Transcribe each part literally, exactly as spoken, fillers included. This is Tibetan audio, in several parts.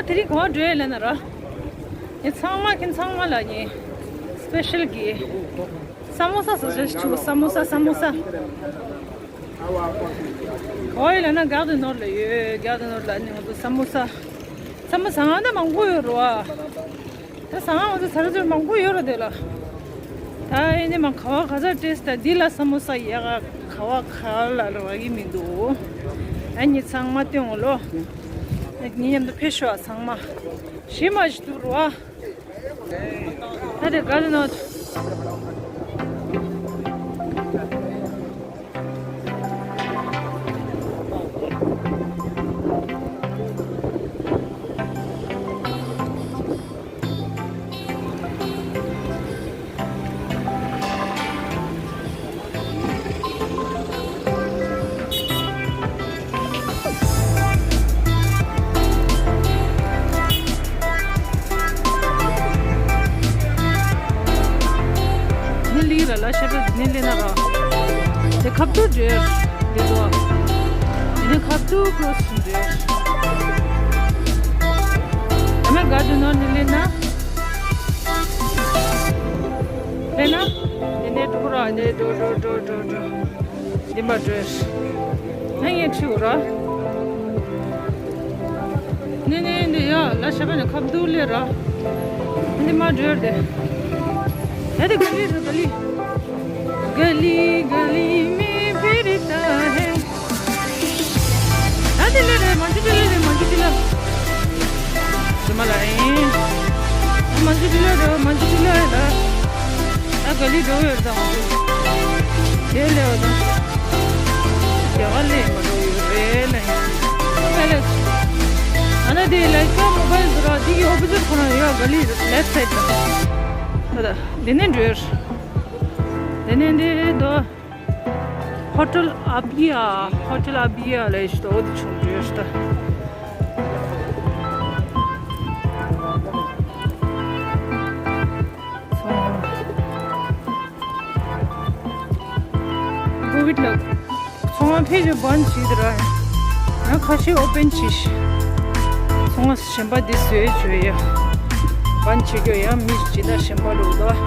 དེ་རིང་ག་པར་འགྲོ་ཡ་ལབ་ན་ར། ངས་ཚང་མ་ཁྱེད་ཚང་མ་ལ་ངས་སི་པེ་ཤལ་གྱི་ས་མོ་ས་ཟ་ཅེས་བྱུང་། ས་མོ་ས། ས་མོ་ས། ག་པར་ཡོད་ལབ་ན་གར་དེ་ནོར་ལ་ཡོད། གར་དེ་ནོར་ལ་ནི་ང་ཚོ་ས་མོ་ས། ས་མོ་ས་ཟ་ཡ་ད་མང་པོ་ཡོད་རེད་པ། ད་ཟ་ཡ་ང་ཚོ་ཚ་ར་ཚུར་མང་པོ་ཡོད་རེད་དེ་ལ། ད་ཨེ་ནི་མ་ག་པར་ག་ས་ཏེས་ད་འདི་ལ་ས་མོ་ས་ཡག་ག་པར་ག་ལ་རག་གི་མི་འདུག་ཨ་ནི་ཚང་མ་སྟོན་འོ་ལོ། ཨ་ནི་མཉམ་དུ་ཕེབས་ཤོག་ཨ་ཚང་མ། ཞེ་མ་ཞིག་འདུག་རོ་ཨ། ད་དེ་ག་རེ་ནོ། ནི་ལི་ར་ལ་ཤ་པ་ནི་ལི་ན་ར། དེ་ཁབ་ཏུ་འདྲེར་ལི་དོ། ནི་ཁབ་ཏུ་ཀོ་སུ་འདྲེར། ཨ་མ་ག་དུ་ནོ་ནི་ལི་ན། ལེ་ན། ནི་ནི་དུ་ར་ནི་དོ་དོ་དོ་དོ་དོ། འདི་མ་འགྲོས། ང་ངས་ཁྲིད་འོ་ར། ནི་ནི་འདི་ཡ་ལ་ཤ་པ་ནི་ཁབ་ཏུ་ལེ་ར། འདི་མ་འགྲོས་དེ། ཨེ་དེ་ག་ལི་ར་ག་ལི། ག་ལི་ག་ལི་མི་ཕི་རི་ཏ་ཧེ། ཨ་དེ་ལེ་རེ་མ་འཇིགས་ལེ་རེ་མ་འཇིགས་ལེ། དེ་མ་ལ་ཨིན། མ་འཇིགས་ལེ་རེ་མ་འཇིགས་ལེ་ར། ད་ག་ལི་འགྲོ་ཡོད་དང་། དེ་ལེ་བ་དང་། རྒྱ་གར་ལས་མ་འགྲོ་ཡོད་རེད་ལ། ཨ་ལེ། ཨ་ན་དེ་ལ་ཀ་མོ་བྷལ་དུ་ར་དེ་གི་ཨོ་པོ་ཟིཊ་ཁོ་ན་ཡོད་ག་ལི་ལེཕ་སའིཌ་དང་། ད་ད་དེ་ནས་འགྲོ་ཡོད། དེ་ནས་འདི་དོ། ཧོ་ཊེལ་ཨ་བི་ཡ། ཧོ་ཊེལ་ཨ་བི་ཡ་ལ་ཡོད་དོ་འོ་དེ་ཆུང་འགྲོ་ཡོད་ད། ཀོ་བིཌ་ལ་ཚོང་ཁང་ཕལ་ཆེར་བན་བྱས་འདུག་ར། ཡང་ཁ་ཤས་ཨོ་པན་བྱས་ཤག་ཚོང་ཁང་གཞན་པ་འདི་བཟོས་བྱས་ཡ། བན་བྱེད་རྒྱུ་ཡང་མི་ཇི་ལྟར་གཞན་པ་འགྲོ་འདུག་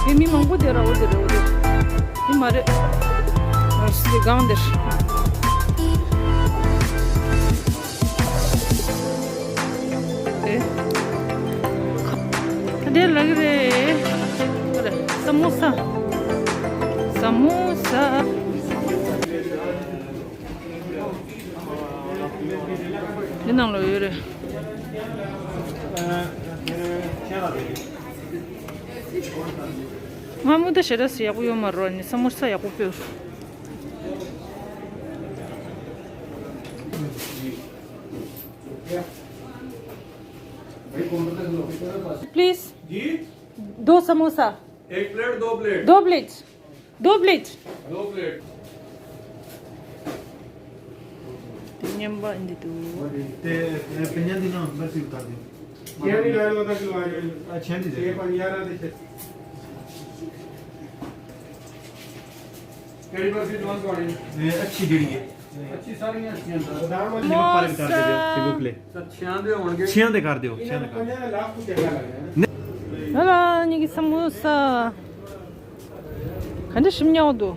དེ་མི་མང་པོ་དེ་ར་འོ་དེ་རེད་འོ་དེ། དེ་མ་རེད། ཨ་སི་དེ་སྒང་དེར། དེ། ད་དེ་ལ་གི་རེད། ཨ་རེད། ས་མོ་ས། ས་མོ་ས། འདི་ནང་ལོགས་ཡོད་རེད། ང་མུ་ད་ཞེ་དྲག་སུ་ཡག་པོ་ཡོད་མ་རེད་ནི་ས་མོ་ས་ཡག་པོ་སྤོས། Please. जी। दो समोसा। एक प्लेट, दो प्लेट? दो प्लेट। दो प्लेट। दो प्लेट। དེ་མཉམ་པ་འདི་འདུག་དེ་ཕན་ཡང་འདི་ནང་མར་ཅིག་བཏང་སྟེ། ཡར་ནི་ལ་ལོ་ད་ཀི་ལོ་ཨ་ཡོད། ཨ་ཆེན་འདི་རེད། ཡེ་པ་ཡར་ར་དེ་ཆེ། ਕਿਹੜੀ ਬਰਫੀ ਦਵਾਂ ਤੁਹਾਡੀ? ਇਹ ਅੱਛੀ ਜਿਹੜੀ ਹੈ। अच्छी सारियां अच्छियां। दाम वाली। पालक कर दे दो, सिंगल प्लेट। अच्छा, छह आंदे होंगे। छह आंदे कर दो, छह आंदे कर दो। लाख को चंगा लग रहा है ना। ཨ་ལ་ནི་གི་ས་མོ་ས། ག་འདྲ་ཞིམ་ཉག་འདུག་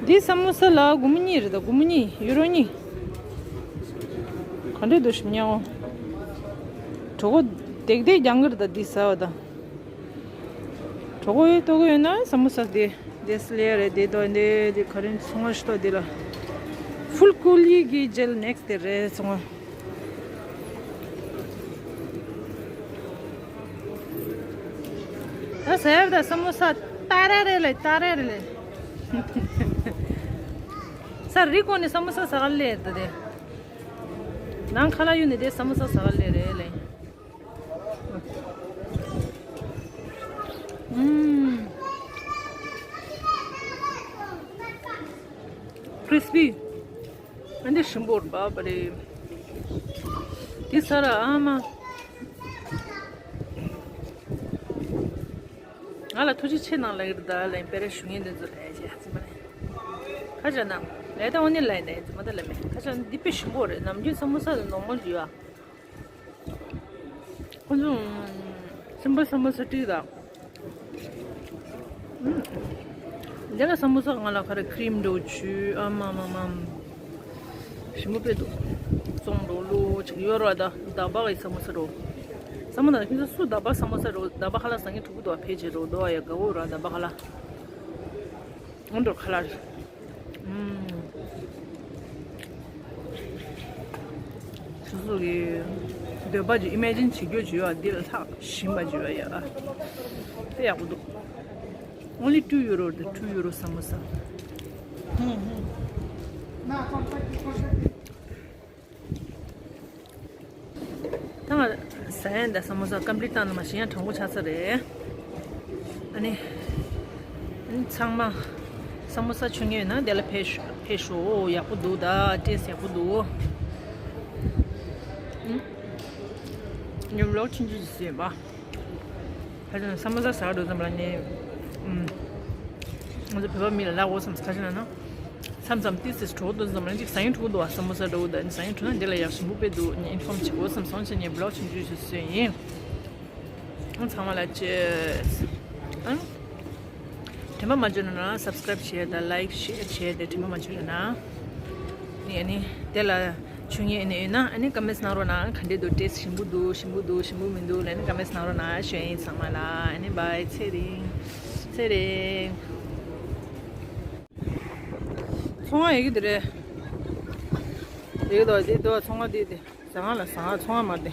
འདི་ས་མོ་ས་ལ་སྒོར་མོ་གཉིས་རེད་ད། སྒོར་མོ་གཉིས། ཡུ་རོ་གཉིས། ག་འདྲ་འདུག་ཞིམ་ཉག་གྲོད་ཁོག་དེག་དེག་རྒྱང་གི་རེད་ད་འདི་ཟ་བ་ད། གྲོད་ཁོག་ཡོད་ལྟོགས་ཀྱི་ཡོད་ན་ས་མོ་ས་དེ་དེ་སླེ་རེད་དེ་དོ་འདི་དེ་ག་རེ་ཚོང་བ་ཞིག་ཏོ་དེ་ལ། ཕུལ་ཀུ་ལི་གི་ཇེལ་ནེག་སི་དེ་རེད་ཚོང་བ། ད་ཟེར་ད་ས་མོ་ས་ཏ་ར་རེ་ལེ་ཏ་ར་རེ་ལེ། ས་རི་ཀོ་ནི་ས་མོ་ས་ཟ་ག་ལེ་ད་དེ། ནང་ཁ་ལ་ཡུ་ནི་དེ་ས་མོ་ས་ཟ་ག་ལེ་རེ་ལེ། ཨུམ། ཁྲིས་པི། ཨ་འདི་ཞིམ་པོ་རེད་པ་རེད། འདི་ཟ་ར་ཨ་མ། ང་ལ་ཐུགས་རྗེ་ཆེ་གནང་ལབ་ཀྱི་འདུག་ད་ལན་པེ་རེ་ཞུ་མཁན་འདི་ཚོ་ལས་བྱས་ཙི་མ་རེད། ཁ་བྱ་ན། ལས་ད་འོ་ནི་ལས་ནས་ཙི་མ་ད་ལས་མེད་ཁ་ཤས་འདི་དཔེ་ཞིམ་པོ་རེད། ནམ་རྒྱུན་ས་མོ་ས་ནོར་མལ་ཡོད་ཨ། ཁོང་ཚོ་སེམས་པ་ས་མོ་ས་སྤྲེལ་དང་། འདི་ལ་ས་མོ་ས་ང་ལ་ཁ་ར་ཁྲིམ་འགྲོ་ཆུ་ཨ་མ་མ་མ། ཞིམ་པོ་དཔེ་འདུག་བཙོང་འགྲོ་ལོ་ཅིག་ཡོད་ར། ད་ད་བག་གི་ས་མོ་ས་རོ། ས་མོ་ད་ཁྱོད་ཚོ་སུ་ད་བག་ས་མོ་ས་རོ། ད་བག་ཁ་ལ་ཟ་ངེ་ཕྲུ་གུ་དོ་ཕལ་ཆེར་རོ་དོ་ཡ་དགའ་བོ་ར་ད་བག་ཁ་ལ། འོན་ཏོ་ཁ་ལར། ཨུམ། སོ་སོ་གི་འདོད་པ་ཅིག་ཨི་མེ་ཇིན་བྱེད་རྒྱུ་ཅིག་ཡོད་འདི་ལ་ལྷག་ཞིམ་པ་ཅིག་ཡོད་ཡ། དཔེ་ཡག་པོ་འདུག Only two euro, the two euro samosa. ད་ང་ཟ་ཡན་ད་ས་མོ་ས་ཀམ་པི་ལིཊ་བཏང་ན་མ་ཤེས་ཡང་དྲང་པོ་ཆགས་ས་རེད། ཨ་ནི། ཨ་ནི་ཚང་མ་ས་མོ་ས་མཆོད་མཁན་ཡོད་ན་དེ་ལ་ཕེབས་ཤོག་ཕེབས་ཤོག་ཡག་པོ་འདུག་ད་ཏེས་ཡག་པོ་འདུག་ཨུ། ཉོ་ལོག་ཆུང་ཆུང་ཞིག་བཟོས་པ། ཕ་ཆེན་ས་མོ་ས་ཟ་འགྲོ་ཙམ་ལ་ནི། ཨུམ། ང་ཚོ་བོད་པ་མི་ལ་ལབ་འོ་བསམ་ཁ་ཆེ་ན་ན། མཚམས་མཚམས་ཏིས་ཏིས་གྲོགས་འདུག་ཙམ་ལ་ཅིག་ཟ་ཡིན་གྲོགས་འདུག་བ་ས་མོ་ས་འགྲོ་འོ་ད་ནི་ཟ་ཡིན་གྲོགས་ན་འདི་ལ་ཡག་ཞིམ་པོ་དཔེ་འདུག་ནི་ཨིན་ཕོམ་བྱེད་འོ་བསམ་སོང་ཆེ་ངས་བི་ལོག་ཆུང་ཆུང་ཞིག་བཟོས་ཡིན། ཨང་ཚང་མ་ལ་ཅེས། ཨང་། དྲན་པ་མ་བརྗེད་ན་ན་སབ་སི་ཀ་རབ་བྱས་དང་ལའིག་ཤེར་བྱས་ཏེ་དྲན་པ་མ་བརྗེད་ན། ནི་ཨ་ནི་དེ་ལ། ཆུ་ངན་ནས་ཡོད་ན་ཨ་ནི་ཀ་མེས་གནང་རོགས་གནང་། ག་འདྲས་འདུག་ཏེས་ཞིམ་པོ་འདུག་ཞིམ་པོ་འདུག་ཞིམ་པོ་མི་འདུག་ལབ་ནི་ཀ་མེས་གནང་རོགས་གནང་ཞུ་ཡིན་ཚང་མ་ལ། ཨ་ནི་བའི་ཚེ་རིང་། ཚེ་རིང་། ཚོང་ཁང་ཡི་གེ་དེ་རེད། ཡི་གེ་དོ་དེ་དོ་ཚོང་ཁང་དེ་དེ་ཟ་ཁང་ལ་ཟ་ཁང་ཚོང་ཁང་མ་དེ།